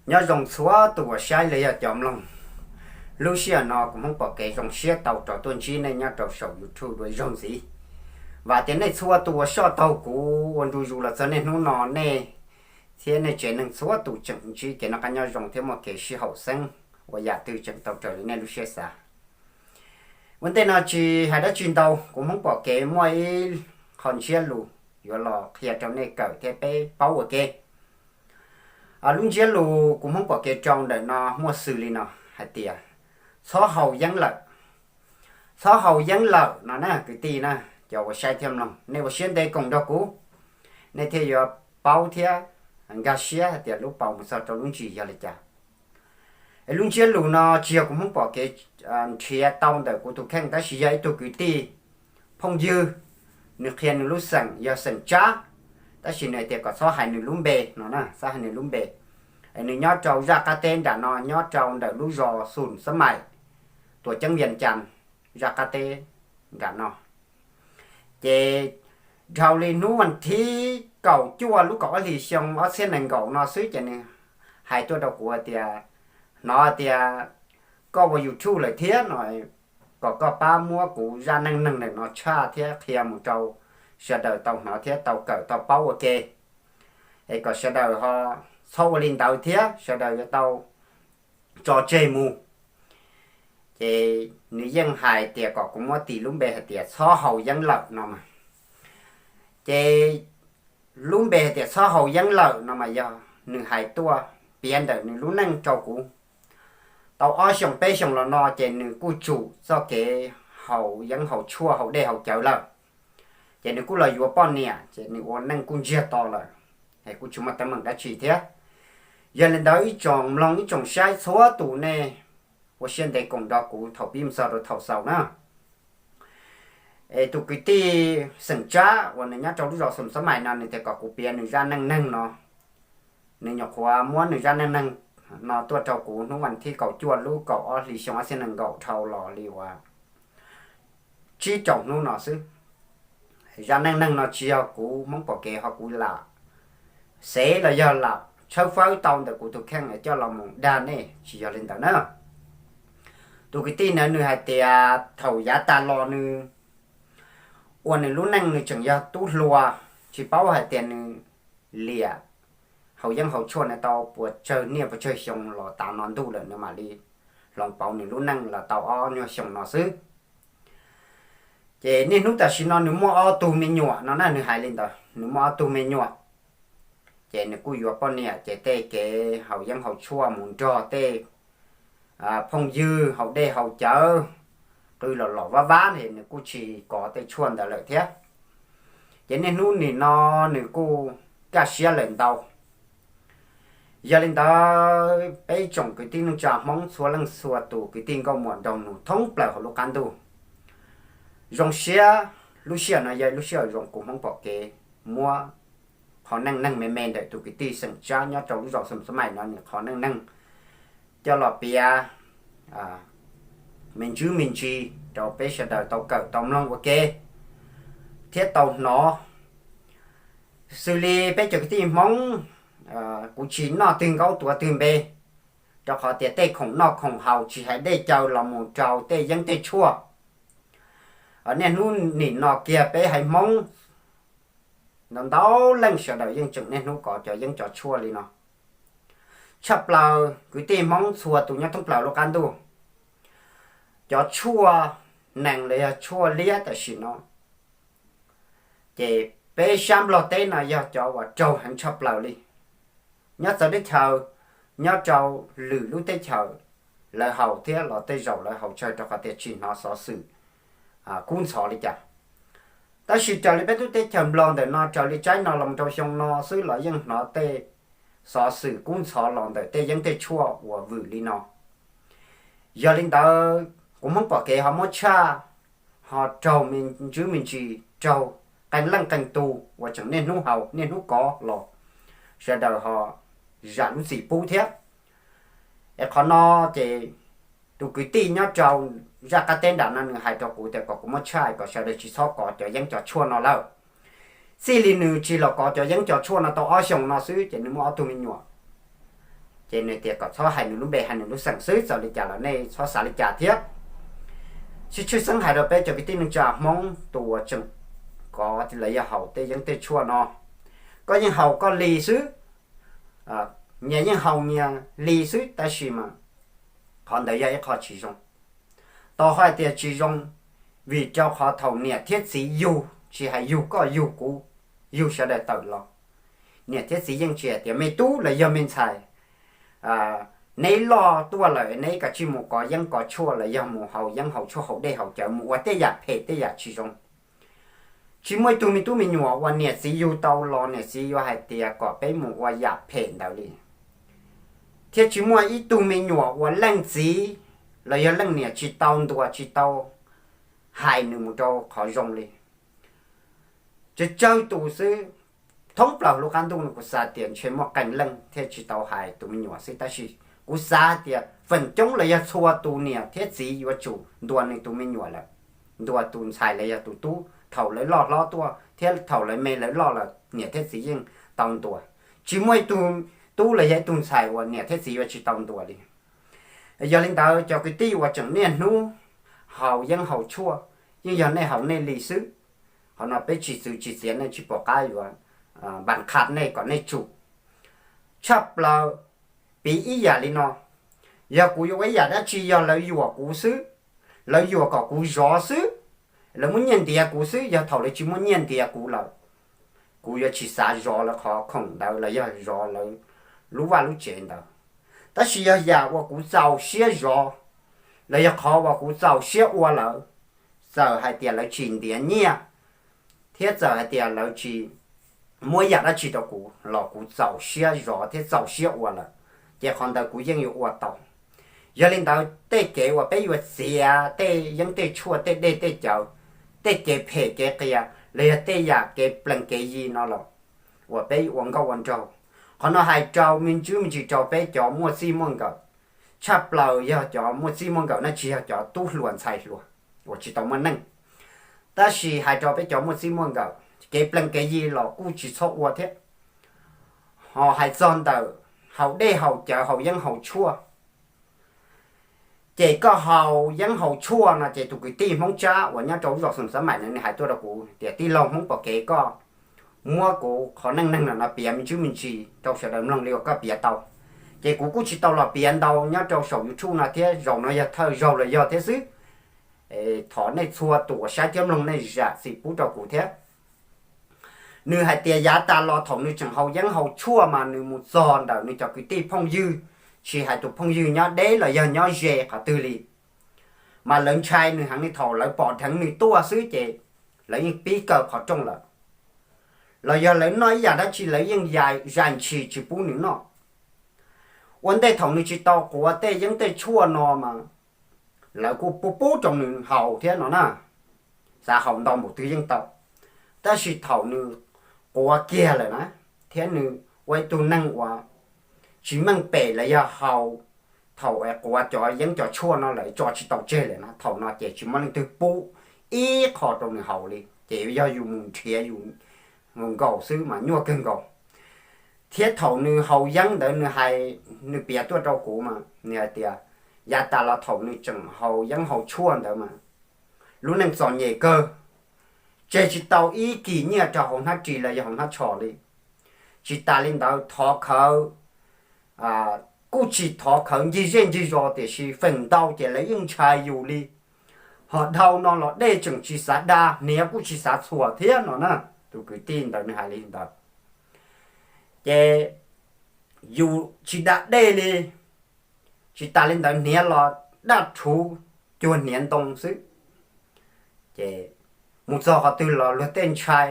Nyob zoo txhua tus uas saib los yog cov mloog. Lub sij hawm no kuv Hmoob Pom Kev zoo siab tau rov tuaj ntsib nej nyob rau saum YouTube dua ib zaug ntxiv. Vam tias nej txhua tus uas soj taug kuv ua ntu zus los txog niaj hnub no, nej thiab nej tsev neeg txhua tus tseem ntsib kev noj qab nyob zoo thiab muaj kev sib haum xeeb ua yam twg tseem tau raws li nej lub siab xav. Ua ntej no tsis hais dab tsi ntau, kuv Hmoob Pom Kev muaj ib qho ntsiab lus yuav los qhia rau nej kawm thiab peb paub ua ke. Lub ntsiab lus kuv Hmoob Pom Kev rau ntawm no muaj xws li no hais tias, txhob haus yeeb lawm. Txhob haus yeeb lawm no na kwv tij na, cov uas saib thiab mloog, nej ua siab ntev koom nrog kuv, nej thiaj yuav paub thiab nkag siab hais tias lub paus mus txog rau lub ntsis yog li cas. Es lub ntsiab lus no tsis yog kuv Hmoob Pom Kev nrhiav tau ntawm kuv tus kheej, tab sis yog ib tug kwv tij phooj ywg, nws qhia nws lub xeem yog xeem Tsab, tab sis nws hais tias kom txhob hais nws lub npe no na, txhob hais nws lub npe. Es nws nyob rau zaj qab teb nram no, nyob rau ntawm lub zos Xum Xab Maim, tuam ceeb Vias Cas, zaj qab teb nram no. Ces dhau li hnub vas thib kaum cuaj lub kaum ob hlis xyoo ob txhiab nees nkaum no xwb ces nws hais tuaj rau kuv hais tias, hnov tias koj ua YouTube lawm thiab no, kom koj pab muab kuv zaj neej neeg ntawm no tshaj thiab qhia mus rau sawv daws tau hnov thiab tau kawm tau paub ua ke, es kom sawv daws ho txhob ua li ntawd thiab sawv daws yuav tau tso tseg mus. Ces nws yeej hais tias kom kuv muab tis lub npe hais tias txhob haus yeeb lawm no mas. Ces lub npe hais tias txhob haus yeeb lawm no mas yog nws hais tuaj piav ntawm nws lub neej rau kuv. Tau ob xyoos peb xyoos los no ces nws kuj tsum txoj kev haus yeeb haus tshuaj haus dej haus cawv lawm. Ces nws kuj los yuav poj niam ces nws ua neej kuj ntsiag to lawm, es kuj tsis muaj teeb meem dab tsi thiab. Yog li ntawd ib tsoom mloog ib tsoom saib txhua tus nej ua siab ntev koom nrog kuv thaum pib mus txog rau thaum xaus na. Es tus kwv tij xeem Tsab uas nws nyob rau lub zos Xum Xab Maim no nws tias kom kuv piav nws zaj neej neeg no. Nws nyuam qhuav muab nws zaj neej neeg no tuaj rau kuv hnub vas thib kaum cuaj lub kaum ob hlis xyoo ob txhiab nees nkaum dhau los li uas tsib rau hnub no xwb. Zaj neej neeg no tsis yog kuv Hmoob Pom Kev ho kuv lam xev los yog lam tshawb fawb tau ntawm kuv tus kheej es coj los mus dag nej, tsis yog li ntawd na. Tus kwv tij ntawd nws hais tias thaum yav tas los nws ua nws lub neej nws tseem yog tub hluas, tsis paub hais tias nws liam haus yeeb haus tshuaj no tau puas tsawg niaj puas tsawg xyoo los tav no ntuj lawm nws mam li hloov pauv nws lub neej los tau ob nyuag xyoo no xwb. Ces niaj hnub tam sim no nws muaj ob tug me nyuam no na, nws hais li ntawd, nws muaj ob tug me nyuam. Ces nws kuj yuav poj niam ces tej kev haus yeeb haus tshuaj mus nrog tej phooj ywg haus dej haus cawv, qw los los vab vab es nws kuj tsis kov tej tshuaj ntawd lawm thiab. Ces niaj hnub nim no nws kuj kaj siab lawm ntau. Yog li ntawd peb tsoom kwv tij neej tsa Hmoob txhua leej txhua tus kwv tij nkauj muam nraug nus thoob plaws hauv lub qab ntuj, zoo siab, lub sij hawm no yog lub sij hawm zoo kuv Hmoob Pom Kev muab qhov neej neeg me me ntawm tus kwv tij xeem Tsab nyob rau lub zos Xum Xab Maim no nws qhov neej neeg coj los piav me ntsis me ntsis rau peb sawv daws tau kawm tau mloog ua ke thiab tau hnov. Xws li peb cov kwv tij Hmoob, kuv tsis noj twg nkaub tuav twg npe, rau qhov tias tej khoom noj khoom haus tsis hais dej cawv los mus rau tej yeeb tej tshuaj. Niaj hnub nim no kiag peb haiv Hmoob ntau ntau leej sawv daws yeej tseem niaj hnub kov cov yeeb cov tshuaj li no. Tshaj plaws kwv tij Hmoob txhua tus nyob thoob plaws lub qab ntuj, cov tshuaj nees los yog tshuaj liab tam sim no ces peb sab Nplog teb no yog cov uas raug heev tshaj plaws li. Nyob txawv teb chaws, nyob rau lwm lub teb chaws lawv haus thiab los tej zaum lawv haus tsawg rau qhov tias tsis hnov xov xwm kub ntxhov li cas. Tab sis raws li peb lub teb chaws Nplog ntawm no raws li tsaib no los rau xyoo no xwb los yeej hnov tej xov xwm kub ntxhov los ntawm tej yeeb tej tshuaj uas vwm li no. Yog li ntawd kuv Hmoob Pom Kev ho muab tshaj, ho raug me ntsis me ntsis raug qee leej qee tus uas tseem niaj hnub haus niaj hnub kov los sawv daws ho zam lub txim pub thiab. Es qhov no ces tus kwv tij nyob rau zaj qab teb nram no nws hais rau kuv tias kom kuv muab tshaj kom sawv daws tsis txhob kov cov yeeb cov tshuaj no lawm. Txij li nws tsis los kov cov yeeb cov tshuaj no tau ob xyoos no xwb ces nws muaj ob tug me nyuam. Ces nws tias kom txhob hais nws lub npe, hais nws lub xeem xwb, txawm li cas los nej txhob xav li cas thiab. Sib tshwj xeeb hais rau peb cov kwv tij neej tsa Hmoob tus uas tseem kov los yog haus tej yeeb tej tshuaj no, koj yeej haus koj li xwb, nyias yeej haus nyias li xwb, tab sis mas qhov ntawd yog ib qho tsis zoo. Tau hais tias tsis zoo, vim rau qhov thaum niam thiab txiv yug, tsis hais yug koj yug kuv, yug sawv daws tawm los, niam thiab txiv yeej tsis hais tias me tub los yog me ntxhais, neb loj tuaj lawm neb kav tsij mus kov yeeb kov tshuaj los yog mus haus yeeb haus tshuaj, haus dej haus cawv, mus ua tej yam phem tej yam tsis zoo. Tsis muaj ib tug me tub me nyuam uas niam txiv yug tau los niam txiv yuav hais tias kom peb mus ua yam phem ntawd li. Thiab tsis muaj ib tug me nyuam uas leej txiv los yog leej niam tsis tau ntuas, tsis tau hais nws mus rau qhov zoo li. Tsawg tsawg tus xwb, thoob plaws lub qab ntuj no kuv xav tias ntshe muaj qee leej thiaj tsis tau hais tus me nyuam xwb, tab sis kuv xav tias feem coob los yog txhua tus niam thiab txiv yuav tsum ntuas nws tus me nyuam lawm, ntuas tus ntxhais los yog tus tub thaum lawv loj hlob tuaj thiab thaum lawv me lawv loj lawm niam thiab txiv yeej tau ntuas. Tsis muaj ib tug tub los yog ib tug ntxhais uas niam thiab txiv yuav tsis tau ntuas li. Yog li ntawd cov kwv tij uas tseem niaj hnub haus yeeb haus tshuaj, yeej yog nej haus nej li xwb. Qhov no peb tsis txwv tsis txiav nej, tsis pom qab yuav npas qha nej kom nej tsum. Tshaj plaws piv ib yam li no, yog kuv yuav ua ib yam dab tsi yog lawv yuam kuv xwb, lawv yuam kom kuv zov xwb, lawv muab nyiaj ntiav kuv xwb, yog thaum lawv tsis muaj nyiaj ntiav kuv lawm, kuv yuav tsis xav zov lawv qhov khoom ntawd los yog zov lawv lub vaj lub tsev ntawd. Tab sis yog yam uas kuv txaus siab zov los yog qhov uas kuv txaus siab ua lawm, txawm hais tias lawv tsis ntiav nyiaj thiab txawm hais tias lawv tsis muab yam dab tsi rau kuv los kuv txaus siab zov thiab txaus siab ua lawm, ces qhov ntawd kuv yeej yuav ua tau. Yog li ntawd tej kev uas peb yuav txiav tej yeeb tej tshuaj, tej dej tej cawv, tej kev phem kev qias los yog tej yam kev plees kev yi no los uas peb ua nkauj ua nraug, qhov no hais rau me ntsis me ntsis rau peb cov muaj txij muaj nkawm, tshaj plaws yog cov muaj txij muaj nkawm no tsis yog cov tub hluas ntxhais hluas uas tsis tau muaj neej, tab sis hais rau peb cov muaj txij muaj nkawm, kev plees kev yi los kuj tsis txhob ua thiab. Ho hais txog ntawm haus dej haus cawv haus yeeb haus tshuaj, ces koj haus yeeb haus tshuaj no ces tus kwv tij Hmoob Tsab uas nyob rau lub zos Xoom Xav Maim no nws hais tuaj rau kuv tias tij laug Hmoob pom kev koj muab kuv qhov neej neeg no piav me ntsis me ntsis rau sawv daws mloog li uas koj piav tau. Ces kuv kuj tsis tau los piav ntau nyob rau saum YouTube no thiab, zaum no yog thawj zaug los yog thiab xwb. Thov nej txhua tus uas saib thiab mloog nej zam txim pub rau kuv thiab. Nws hais tias yav tas los thaum nws tseem haus yeeb haus tshuaj mas nws mus txog ntawm nws cov kwv tij phooj ywg, tsis hais tus phooj ywg nyob deb los yog nyob ze qhov twg li, mas lawv ntshai nws heev li, thaum lawv pom dheev nws tuaj xwb ces lawv yeej pib kaw qhov rooj lawm. Los yog lawv noj ib yam dab tsi lawv yeej zais ntshis tsis pub nws noj. Ua ntej thaum nws tsis tau quav tej yeeb tej tshuaj no mas lawv kuj pub pub rau nws haus thiab no na, xav haus ntau npaum twg yeej tau. Tab sis thaum nws quav kiag lawm na, thiab nws ua ib tug neeg uas tsis meej pem los yog haus, thaum quav cov yeeb cov tshuaj no lawm tso tsis tau tseg lawm na, thaum no ces tsis muaj leej twg pub ib qho rau nws haus li, ces yog yus mus nrhiav yus nkaus xwb mas nyuaj kawg nkaus. Thiab thaum nws haus yeeb ntawd nws hais, nws piav tuaj rau kuv mas nws hais tias yav tas los thaum nws tseem haus yeeb haus tshuaj ntawd mas lub neej txom nyem kawg, tseg tsis tau ib kis nyiaj rau hauv hnab ris los yog hauv hnab tsho li. Tsis tas li ntawd thov khawv, kuj tsis thov khawv ncig zej ncig zos tiam sis feem ntau ces lawv yeej ntshai yus li. Ho dhau no los dej tseem tsis xav da, hniav kuj tsis xav txhuam thiab no na. Tus kwv tij ntawd nws hais li ntawd, ces yus tsis da dej li. Tsis tas li ntawd hniav los daj rhuv cuag hniav ntoo xwb. Ces mus txog qhov twg los luag tej ntshai,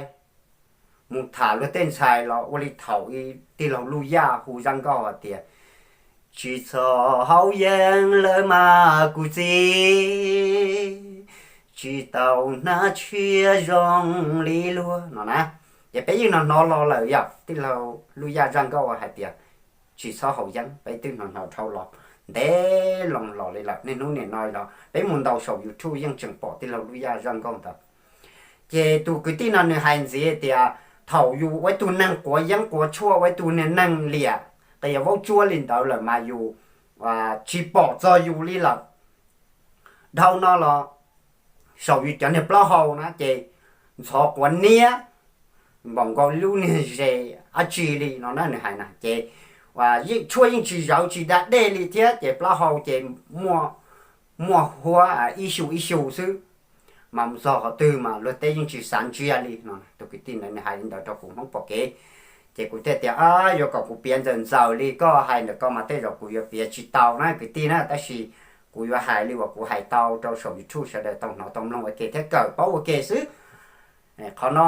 mus tham luag tej ntxhais los ua li thaum ib tij laug Luj Yaj hu zaj nkauj hais tias, tsis txhob haus yeeb lawm mas kuv txiv, tsis tau hnab tshiab zoo li luag no na. Ces peb yeej hnov hnov los lawm yog tij laug Luj Yaj zaj nkauj hais tias tsis txhob haus yeeb, peb twb hnov hnov dhau los ntev loo los li lawm, niaj hnub nim no los peb mus ntaus saum YouTube yeej tseem pom tij laug Luj Yaj zaj nkauj ntawd. Ces tus kwv tij no nws hais ntxiv tias thaum yus ua ib tug neeg quav yeeb quav tshuaj, ua ib tug neeg liam qias vaub tsuab li ntawd lawm mas yus tsis pom txog yus li lawm. Dhau no los saum yus cov niag plaub hau na ces ntxhov quav niab npaum nkaus lub niag zes dab tsi li no na nws hais na ces tshuaj yeej tsis zawv tsis da dej li thiab ces plaub hau ces muaj huab ib xyu ib xyu xwb. Mas mus txog qhov twg mas luag teb yeej tsis xav ntsia li no. Tus kwv tij ntawd nws hais li ntawd rau kuv Hmoob pom kev, ces kuv thiaj tias yuav kom kuv piav ntxaws ntxaws li koj hais ntawm ko mas tej zaum kuv yuav piav tsis tau na kwv tij na, tab sis kuv yuav hais li uas kuv hais tau rau saum YouTube sawv daws tau hnov tau mloog ua ke thiab kawm paub ua ke xwb. Qhov no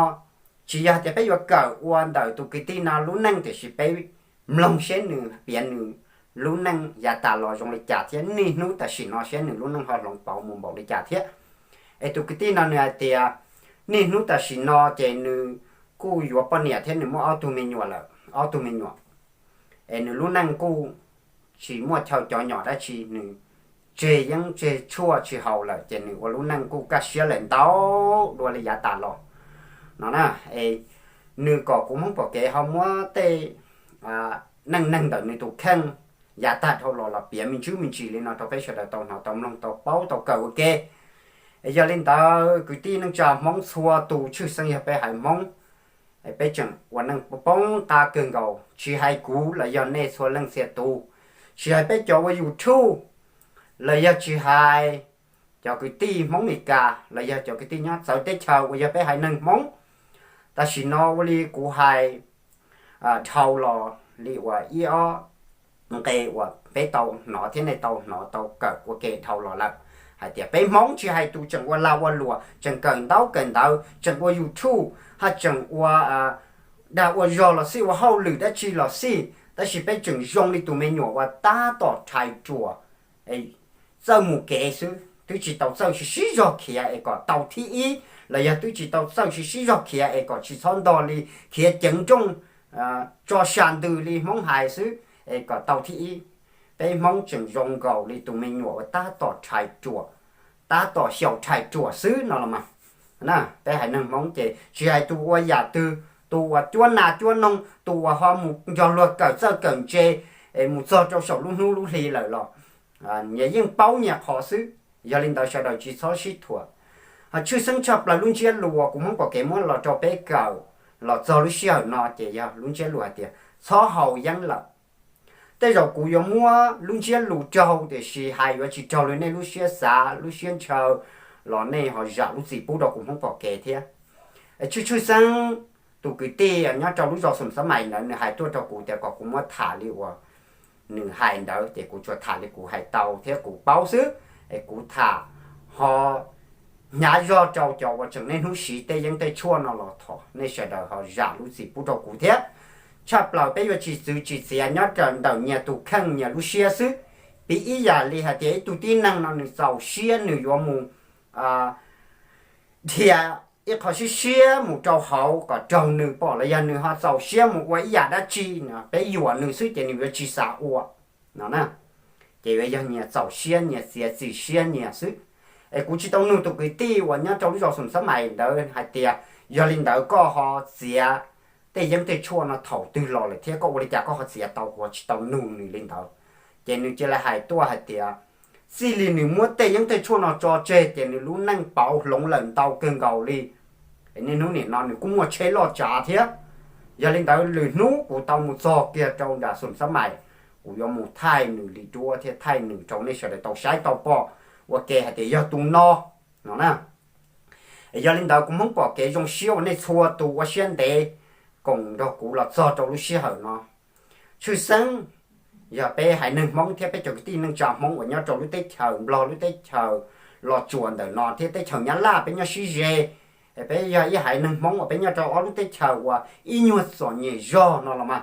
tsis yog tias peb yuav kawm ua ntawm tus kwv tij no lub neej tiam sis peb mloog seb nws piav nws lub neej yav tas los zoo li cas thiab niaj hnub tam sim no seb nws lub neej ho hloov pauv mus npaum li cas thiab. Es tus kwv tij no nws hais tias niaj hnub tam sim no ces nws kuj yuav poj niam thiab nws muaj ob tug me nyuam lawm, ob tug me nyuam. Es nws lub neej kuj tsis muaj chaw cov nyom dab tsi, nws tseg yeeb tseg tshuaj tsis haus lawm ces nws ua lub neej kuj kaj siab lawm ntau dua li yav tas los no na. Es nws kom kuv Hmoob pom kev ho muab tej neej neeg ntawm nws tus kheej yav tag dhau los los piav me ntsis me ntsis li no rau peb sawv daws tau hnov tau mloog tau paub tau kawm ua ke. Es yog li ntawd kwv tij neej tsa Hmoob txhua tus tshwj xeeb yog peb haiv Hmoob, peb tseem ua neej poob qab kawg nkaus, tsis hais kuv los yog nej txhua leej txhia tus, tsis hais peb cov ua YouTube los yog tsis hais cov kwv tij Hmoob Meskas los yog cov kwv tij nyob txawv teb chaws uas yog peb haiv neeg Hmoob. Tam sim no ua li kuv hais dhau los li uas ib ob nqe uas peb tau hnov thiab nej tau hnov tau kawm ua ke dhau los lawm hais tias peb Hmoob tsis hais tus tseem ua lag ua luam, tseem kawm ntaub kawm ntawv, tseem ua YouTube, haj tseem ua dag ua zog los xij, ua hauj lwm dab tsi los xij, tab sis peb tseem zoo li tus me nyuam uas tab tom rhais ruam txawj mus kev xwb, twb tsis tau txawj sib sib zog khiav es kom tau thib ib, los yog twb tsis tau txawj sib sib zog khiav es kom tsis txhob ntog li khiav ceev nrooj tso sa ntws li Hmoob hais xwb es kom tau thib ib. Peb Hmoob tseem zoo nkaus li tus me nyuam uas tab tom rhais ruam, tab tom xyaum rhais ruam xwb no los mas. Peb haiv neeg Hmoob ces tsis hais tus ua yam twg, tus uas cuab nas cuab noog, tus uas ho mus nrog luag kawm txawj kawm ntse, mus txog rau saum lub hnub lub hli lawm los nyias yeej paub nyias qhov xwb. Yog li ntawd sawv daws tsis txhob sib thuam. Ho tshwj xeeb tshaj plaws lub ntsiab lus uas kuv Hmoob pom kev muab los rau peb kawm los txog lub sij hawm no ces yog lub ntsiab lus hais tias txhob haus yeeb lawm. Tej zaum kuv yuav muab lub ntsiab lus raug tiam sis hais yuav tsis raug li nej lub siab xav lub siab ntshaw los nej ho zam lub txim pub rau kuv Hmoob pom kev thiab. Tshwj tshwj xeeb tus kwv tij nyob rau lub zos Xoom Xab Mais ntawd nws hais tuaj rau kuv tias kom kuv muab tham li uas nws hais ntawd ces kuv tsuas tham li kuv hais tau thiab kuv paub xwb. Es kuv tham ho hnyav zog rau cov uas tseem niaj hnub siv tej yeeb tej tshuaj no los thov nej sawv daws ho zam lub txim pub rau kuv thiab. Tshaj plaws peb yuav tsis txwv tsis txiav nyob raws ntawm nyias tus kheej nyias lub siab xwb. Piv ib yam li hais tias ib tug tib neeg no nws txaus siab nws yuav mus dhia ib qho siab siab mus rau hauv kom raug nws pom los yog nws ho txaus siab mus ua ib yam dab tsi, peb yuam nws xwb ces nws yuav tsis xav ua no na. Ces yuav yog nyias txaus siab nyias txiav txim siab nyias xwb. Es kuv tsis tau nug tus kwv tij uas nyob rau lub zos Xoom Xab Mais ntawd hais tias yog li ntawd koj ho txiav tej yeeb tej tshuaj no thaum twg los lawm thiab koj ua li cas koj ho txiav tau, kuv tsis tau nug nws li ntawd. Ces nws cia li hais tuaj hais tias txij li nws muab tej yeeb tej tshuaj no tso tseg ces nws lub neej pauv hloov lawm ntau kawg nkaus li. Niaj hnub nim no nws kuj muaj tsheb loj tsav thiab. Yog li ntawd lwm hnub kuv tau mus txog kiag rau nram Xoom Xab Mais, kuv yuav mus thaij nws li duab thiab thaij nws rau nej sawv daws tau saib tau pom ua ke hais tias yog tus no no na. Yog li ntawd kuv Hmoob pom kev zoo siab uas nej txhua tus ua siab ntev koom nrog kuv los txog rau lub sij hawm no. Tshwj xeeb yog peb haiv neeg Hmoob thiab peb cov kwv tij neej tsa Hmoob uas nyob rau lub teb chaws Nplog lub teb chaws Los Tsuas ntawm no thiab teb chaws Nyab Laj peb nyob sib ze. Peb yog ib haiv neeg Hmoob uas peb nyob rau ob lub teb chaws uas ib nyuag txom nyem zog no los mas.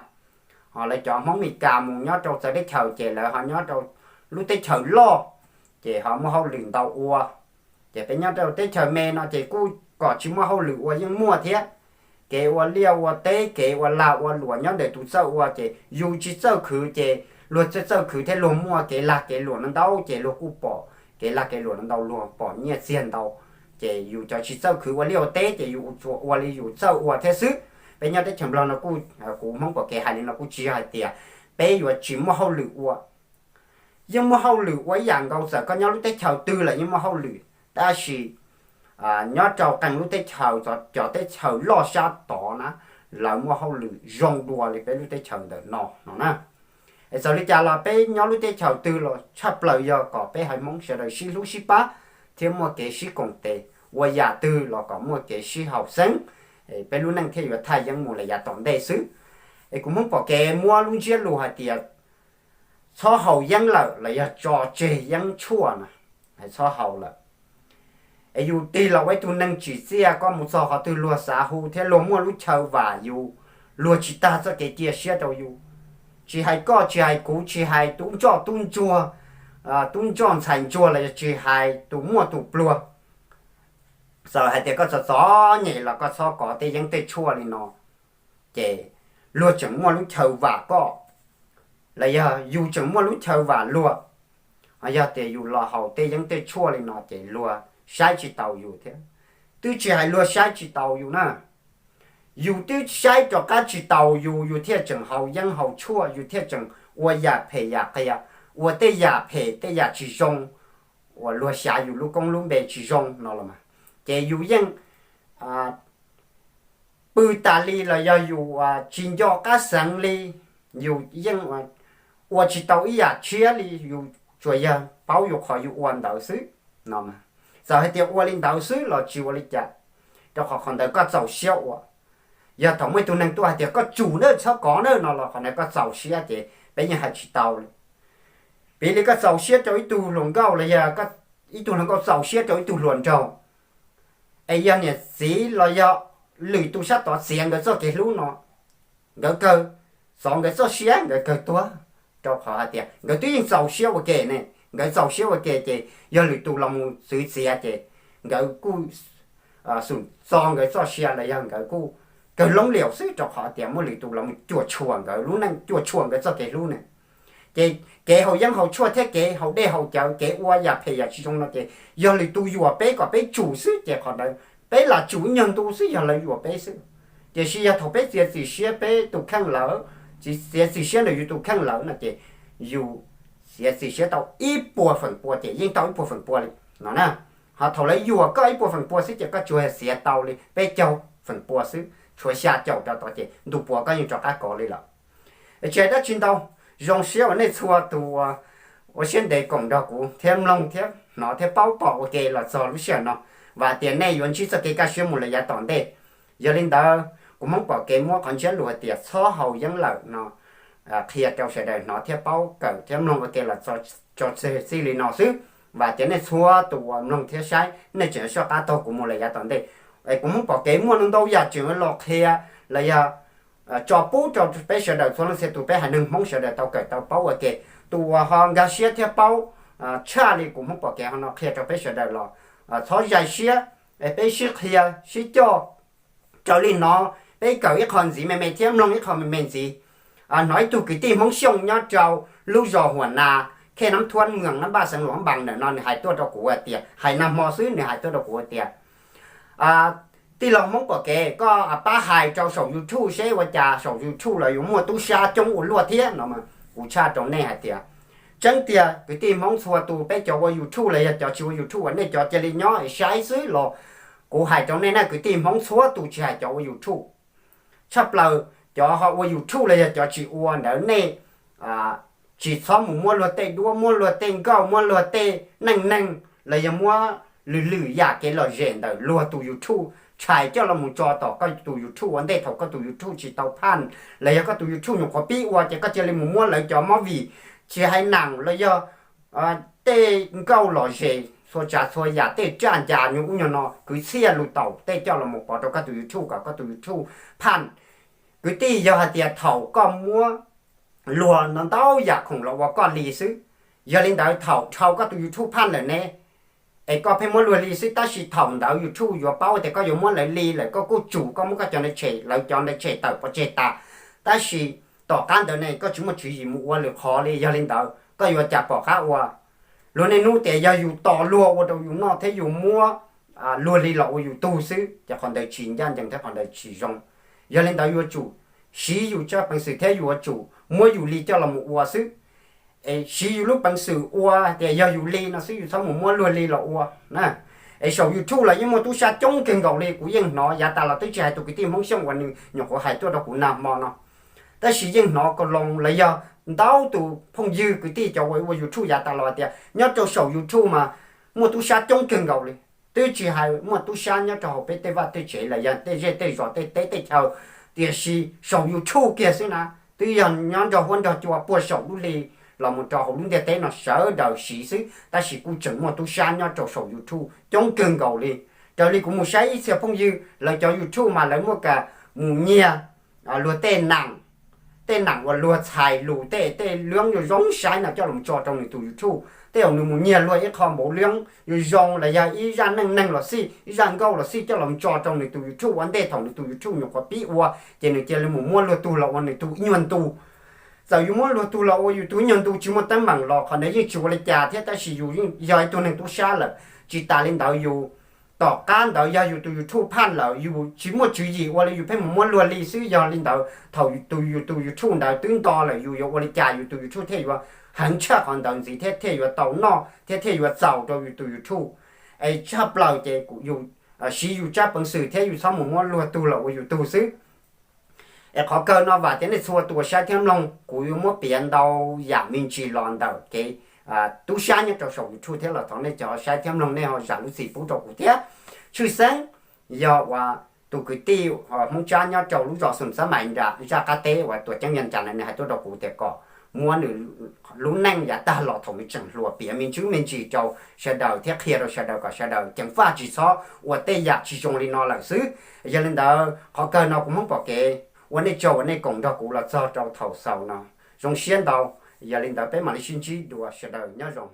Ho lawv cov Hmoob Mes Kas mus nyob rau txawv teb chaws ces lawv ho nyob rau lub teb chaws loj, ces ho muaj hauj lwm ntau ua. Ces peb nyob rau teb chaws me no ces kuj kom tsis muaj hauj lwm ua yeej muaj thiab. Kev ua liaj ua teb kev ua lag ua luam nyob ntawm tus txawj ua ces yus tsis txawj khwv ces luag txawj txawj khwv thiab luag muaj kev lag kev luam no ntau ces luag kuj pom kev lag kev luam no ntau luag pom nyiaj txiag ntau. Ces yus cov tsis txawj khwv ua liaj ua teb ces yus tsuas ua li yus txawj ua thiab xwb. Peb nyob teb chaws Nplog no kuj, kuv Hmoob pom kev hais li no kuj tsis yog hais tias peb yuav tsis muaj hauj lwm ua. Yeej muaj hauj lwm ua ib yam nkaus, txawm koj nyob lub teb chaws twg los yeej muaj hauj lwm, tab sis nyob rau qee lub teb chaws, cov teb chaws loj sab tod na, lawv muaj hauj lwm zoo dua li peb lub teb chaws ntawm no no na. Es txawm li cas los peb nyob lub teb chaws twg los tshaj plaws yog kom peb haiv Hmoob sawv daws sib hlub sib pab thiab muaj kev sib koom tes, ua yam twg los kom muaj kev sib haum xeeb, peb lub neej thiaj yuav thaj yeeb mus li yav tom ntej xwb. Es kuv Hmoob Pom Kev muab lub ntsiab lus hais tias txhob haus yeeb lawm los yog tso tseg yeeb tshuaj na, txhob haus lawm. Es yus tig los ua ib tug neeg tsim txiaj, koj mus txog qhov twg luag xav hu thiab luag muaj lub chaw vam yus, luag tsis tag txoj kev cia siab rau yus. Tsis hais koj, tsis hais kuv, tsis hais tub ntsoj tub ntsuag, tub ntsoj ntxhais ntsuag los yog tsis hais tus muaj tus pluag, txawm hais tias koj txom txom nyem los koj txhob kov tej yeeb tej tshuaj li no, ces luag tseem muaj lub chaw vam koj, los yog yus tseem muaj lub chaw vam luag. Yog tias yus los haus tej yeeb tej tshuaj li no ces luag saib tsis taus yus thiab. Twb tsis hais luag saib tsis taus yus na, yus twb saib rov qab tsis taus yus, yus thiaj tseem haus yeeb haus tshuaj, yus thiaj tseem ua yam phem yam qias, ua tej yam phem tej yam tsis zoo uas luag xyav yus lub koob lub npe tsis zoo no los mas, ces yus yeej pw tas li los yog yus tsis nco qab xeev li, yus yeej ua tsis tau ib yam tshiab li, yus tsuas yog paub yus qhov yus ua ntawd xwb no. Txawm hais tias ua li ntawd xwb los tsis ua li cas, rau qhov qhov ntawd koj txaus siab ua. Yog thaum muaj ib tug neeg tuaj hais tias koj tsum na, txhob kov na no los qhov ntawd koj txaus siab ces peb yeej hais tsis tau li. Piv li koj txaus siab rau ib tug hluas nkauj los yog ib tug hluas nkauj txaus siab rau ib tug hluas nraug, es yog niam txiv los yog lwm tus sab tod txiav nkawd txoj kev hlub no, nkawd kawg txov nkawd txoj siab nkawd kawg tuag, rau qhov hais tias nkawd twb yeej txaus siab ua ke ne. Nkawd txaus siab ua ke ces yog lwm tus los mus txwv txiav ces nkawd kuj xum txo nkawd txoj sia los yog nkawd kuj kawg loob liaus xwb, rau qhov tias muaj lwm tus los mus cuam tshuam nkawd lub neej, cuam tshuam nkawd txoj kev hlub ne. Ces kev haus yeeb haus tshuaj thiab kev haus dej haus cawv, kev ua yam phem yam tsis zoo no ces yog lwm tus yuam peb kom peb tsum xwb, ces qhov ntawd peb lam tsum ib nyuag ntu xwb yog lawv yuam peb xwb. Tiam sis yog thaum peb txiav txim siab peb tus kheej lawm, txiav txim siab ntawm yus tus kheej lawm no ces yus txiav txim siab tau ib puas feem pua ces yeej tau ib puas feem pua li no na. Ho thaum lawv yuam koj ib puas feem pua xwb ces koj tsuas xiav tau li peb caug feem pua xwb, tshuav xya caum rau tod ces ntu puas koj yeej rov qab kov li lawm. Tsis hais dab tsi ntau, zoo siab uas nej txhua tus ua siab ntev koom nrog kuv thiab mloog thiab hnov thiab paub pom ua ke los txog lub sij hawm no, vam tias nej yuav ntsib txoj kev kaj siab mus lawm yav tom ntej. Yog li ntawd kuv Hmoob Pom Kev muab qhov ntsiab lus hais tias txhob haus yeeb lawm no qhia rau sawv daws hnov thiab paub kawm thiab mloog ua ke los tso tseg txij li no xwb. Vam tias nej txhua tus uas mloog thiab saib nej tseem soj qab taug kuv mus lawm yav tom ntej. Es kuv Hmoob Pom Kev muaj ntau yam tseem los qhia los yog tso pub rau peb sawv daws txhua leej txhia tus, peb haiv neeg Hmoob sawv daws tau kawm tau paub ua ke. Tus uas ho nkag siab thiab paub tshaj li kuv Hmoob Pom Kev ho no qhia rau peb sawv daws los txhob zais siab, peb sib qhia sib coj. Raws li hnov peb kawm ib qho ntxiv me me thiab mloog ib qho me me ntxiv, hnov ib tug kwv tij Hmoob Xyooj nyob rau lub zos Huam Nas, khej Nab Thuab, moos Nab Npaj, xeev Luam Npas ntawm no nws hais tuaj rau kuv hais tias, hais nag hmo xwb nws hais tuaj rau kuv hais tias, tij laug Hmoob Pom Kev, koj pab hais rau saum YouTube seb ua cas saum YouTube los yuav muaj tub sab coob ua luaj thiab no. Kuv tshaj rau nej hais tias tseeb tiag kwv tij Hmoob txhua tus, peb cov ua YouTube los yog cov tsis ua YouTube uas nej cov cia li nyob es saib xwb los kuv hais rau nej na, kwv tij Hmoob txhua tus tsis hais cov ua YouTube, tshaj plaws cov ho ua YouTube los yog cov tsis ua ntawd, nej tsis txhob mus muab luag tej duab, muab luag tej nkauj, muab luag tej neej neeg los yog muab lwm lwm yam kev lom zem ntawm luag tus YouTube tshais coj los mus tso tom koj tus YouTube ua ntej thaum koj tus YouTube tsis tau phaj, los yog koj tus YouTube nyuam qhuav pib ua ces koj cia li mus muab lawv cov movie, tsis hais neeg los yog tej nkauj lom zem txhua tsav txhua yam, tej raj ncas nyuag ub nyuag no, kwv txhiaj lus taum tej coj los mus pov rau koj tus YouTube kom koj tus YouTube phaj. Kwv tij, yog hais tias thaum koj muab luag no ntau yam khoom los ua koj li xwb, yog li ntawd thaum dhau koj tus YouTube phaj lawm ne, es koj pheej muab luag li xwb, tab sis thaum ntawd YouTube yuav paub tias koj yuav muab lawv li lawm, koj kuj tsum koj muab koj cov ntawd tshem, lawv cov ntawd tshem tawm pov tseg tas. Tab sis tom qab ntawd ne koj tsis muaj tswv yim mus ua lwm qhov li, yog li ntawd koj yuav cas pom qab ua? Luag niaj hnub tias yog yus tos luag ua rau yus noj thiab yus muab luag li los ua yus tug xwb, ces qhov ntawd tsis ncaj ncees thiab qhov ntawd tsis zoo. Yog li ntawd yuav tsum siv yus tsab peev xwm thiab yuav tsum muab yus li coj los mus ua xwb. Es siv yus lub peev xwm ua tias yog yus li no xwb, yus txhob mus muab luag li los ua. Es saum YouTube los yeej muaj tub sab coob kawg nkaus li, kuv yeej hnov yav tas los twb tsis hais tus kwv tij Hmoob Xyooj uas nws nyuam qhuav hais tuaj rau kuv nag hmo no, tab sis yeej hnov ko loo los yog ntau tus phooj ywg kwv tij cov uas ua YouTube yav tas los tias nyob rau saum YouTube mas muaj tub sab coob kawg nkaus li. Twb tsis hais muaj tub sab nyob rau hauv peb tej vaj tej tsev los yog tej zej tej zos tej teb tej chaw, tiam sis saum YouTube kiag xwb na twb yog nyob nrog huab nrog cua puag saum lub hli los mus rau hauv lub ntiaj teb no sawv daws siv xwb, tab sis kuj tseem muaj tub sab nyob rau saum YouTube coob kawg nkaus li. Raws li kuv mus saib ib txhia phooj ywg lawv cov YouTube mas lawv muaj kam mus nyiag luag tej nam, tej nam uas luag txhais lus tej tej luab zoo zoo saib no coj los tso rau nws tus YouTube. Tej zaum nws mus nyiag luag ib qho npaum luab zoo zoo los yog ib zaj neej neeg los xij, ib zaj nkauj los xij coj los tso rau nws tus YouTube ua ntej thaum nws tus YouTube nyuam qhuav pib ua, ces nws cia li mus muab luag tug los ua nws tus ib nyuag ntu. Txawm yus muab luag tug los ua yus tus ib nyuag ntu tsis muaj teeb meem los qhov ntawd yeej tsis ua li cas thiab, tab sis yus yeej yog ib tug neeg tub sab lawm. Tsis tas li ntawd yus tom qab ntawd yog yus tus YouTube phaj lawm, yus tsis muaj tswv yim ua li, yus pheej mus muab luag li xwb. Yog li ntawd thaum tus yus tus YouTube ntawd twb nto lawm yus yuav ua li cas yus tus YouTube thiaj yuav heev tshaj qhov ntawd ntxiv thiab thiaj yuav tau noj thiab thiaj yuav txaus rau yus tus YouTube. Es tshaj plaws ces yus siv yus tsab peev xwm thiab yus txhob mus muab luag tug los ua yus tug xwb. Es qhov kawg no vam tias nej txhua tus uas saib thiab mloog, kuv yuav muab piav ntau yam me ntsis los ntawm kev tub sab nyob rau saum YouTube thiab los thov nej cov saib thiab mloog nej ho zam lub txim pub rau kuv thiab. Tshwj xeeb yog uas tus kwv tij Hmoob Tsab nyob rau lub zos Xum Xab Mais nram zaj qab teb uas Tuam Ceeb Yaj Cas na, nws hais tuaj rau kuv tias kom muab nws lub neej yav tag los thaum nws tseem hluas piav me ntsis me ntsis rau sawv daws thiab qhia rau sawv daws kom sawv daws ceev faj tsis txhob ua tej yam tsis zoo li no lawm xwb. Yog li ntawd qhov kawg no kuv Hmoob Pom Kev ua nej tsaug uas nej koom nrog kuv los txog rau thaum xaus no. Zoo siab ntau. Yog li ntawd peb mam li sib ntsib dua, sawv daws nyob zoo.